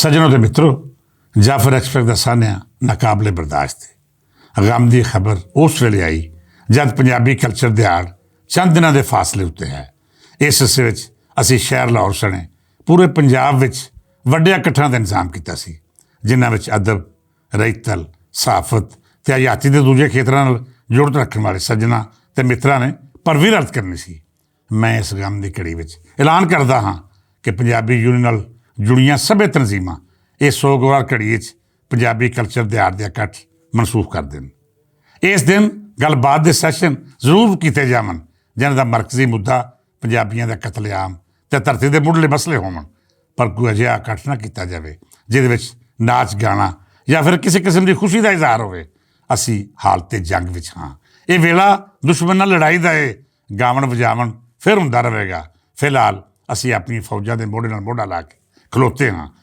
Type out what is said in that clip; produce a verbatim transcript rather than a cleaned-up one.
سجنوں تے متروں، جعفر ایکسپریس دا سانحہ ناقابل برداشت ہے۔ غم دی خبر اس ویلے آئی جد پنجابی کلچر دیہاڑ چند دناں دے فاصلے اتے ہے۔ اس حصے وچ اسی شہر لاہور سنے پورے پنجاب وچ وڈیاں اکٹھاں دا انتظام کیتا سی، جنہاں وچ ادب، رئیتل، صحافت تے حیاتی دے دوجے کھیتراں نال جڑت رکھن والے سجناں تے متراں نے پروی رد کرنی سی۔ میں اس غم دی گھڑی وچ اعلان کردا ہاں کہ پنجابی یونین نال جڑیاں سبھے تنظیماں اس سوگوار گھڑی وچ پنجابی کلچر دیہاڑ دے اکٹھ منسوخ کر دین۔ اس دن گل بات دے سیشن ضرور کیتے جاون، جنہاں دا مرکزی مدعا پنجابیاں دا قتل عام تے دھرتی دے مڈلے مسئلے ہون، پر کوئی اجہا اکٹھ نہ کیتا جاوے جس وچ ناچ گانا یا پھر کسی قسم دی خوشی دا اظہار ہووے۔ اسی حالت جنگ وچ ہاں۔ یہ ویلا دشمن نال لڑائی دا ہے۔ گاون وجاون پھر ہوندا رہے گا۔ فی الحال اسی اپنی فوجاں دے موڈے نال موڈا لا کے کھلوتے ہاں۔